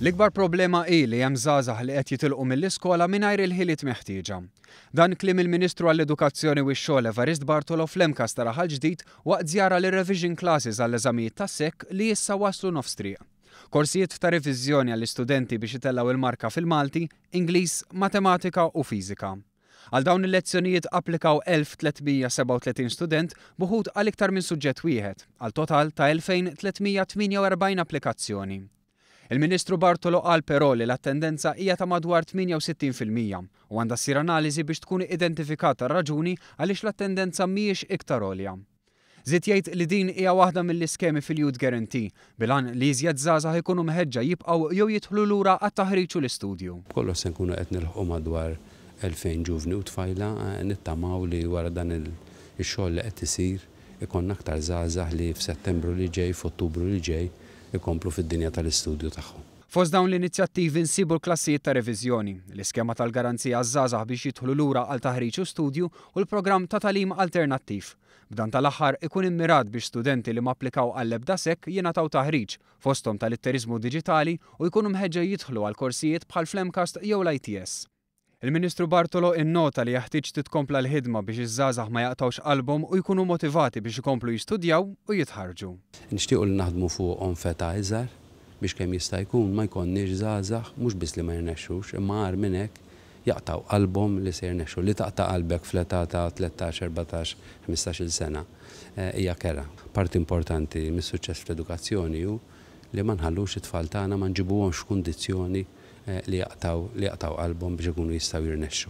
L-ikbar problema hi li hemm żgħażagħ li qed jitilqu mill-iskola mingħajr il-ħiliet meħtieġa. Dan kliem il-Ministru għall-Edukazzjoni u x-Xogħol Evarist Bartolo fl-MCAST ta' Raħal Ġdid waqt żjara lir-revision classes għall-eżamijiet tas-SEC li issa waslu nofs triq. Korsijiet ta' reviżjoni għall-istudenti biex itellgħu il-marka fil-Malti, Ingliż, Matematika u Fiżika. Għal dawn il-lezzjonijiet applikaw 1,337 student b'uħud għal iktar minn suġġett wieħed, għal total ta' 2,348 applikazzjoni. Il-Ministru Bartolo qal però li l-attendenza hija ta' madwar 68% u għandha ssir analiżi biex tkun identifikata r-raġuni għaliex l-attendenza mhijiex iktar għolja. Żied jgħid li din hija waħda mill-iskemi fil-Youth Guarantee bil-għan li iżjed żgħażagħ ikunu mħeġġa jibqgħu jew jidħlu lura għat-taħriġ u l-istudju. B'kollox se nkunu qed nilħqu madwar 2,000 ġuvni u tfajla, nittamaw li wara dan ix-xogħol li qed isir ikollna aktar żgħażagħ li f'Settembru li ġej, f'Ottubru li ġej ikomplu fid-dinja tal-istudju tagħhom. Fost dawn l-inizjattivi nsibu l-klassijiet ta' reviżjoni, l-iskema tal-garanzija għaż-żgħażagħ biex jidħlu lura għal taħriġ u studju u l-programm ta' tagħlim alternattiv. B'dan tal-aħħar ikun immirat biex studenti li ma applikaw għall-ebda SEC jingħataw taħriġ, fosthom ta' litteriżmu diġitali u jkunu mħeġġa jidħlu għal korsijiet bħal fl-MCAST jew l-ITS. Il-Ministru Bartolo innota li jeħtieġ titkompla l-ħidma biex iż-żgħażagħ ma jaqtgħux qalbhom u jkunu motivati biex ikomplu jistudjaw u jitħarrġu. Nixtiequ li naħdmu fuqhom f'età iżgħar biex kemm jista' jkun ma jkollniex żgħażagħ mhux biss li ma jirnexxux imma agħar minn hekk jaqtgħu qalbhom li se jirnexxu. Li taqta' qalbek fl-età ta' 13, 14, 15-il sena hija kerha. Parti importanti mis-suċċess fl-edukazzjoni hu li ma nħallux it-tfal tagħna ma nġibuhomx f'kundizzjoni li jaqtgħu li jaqtgħu qalbhom biex ikunu jistgħu jirnexxu.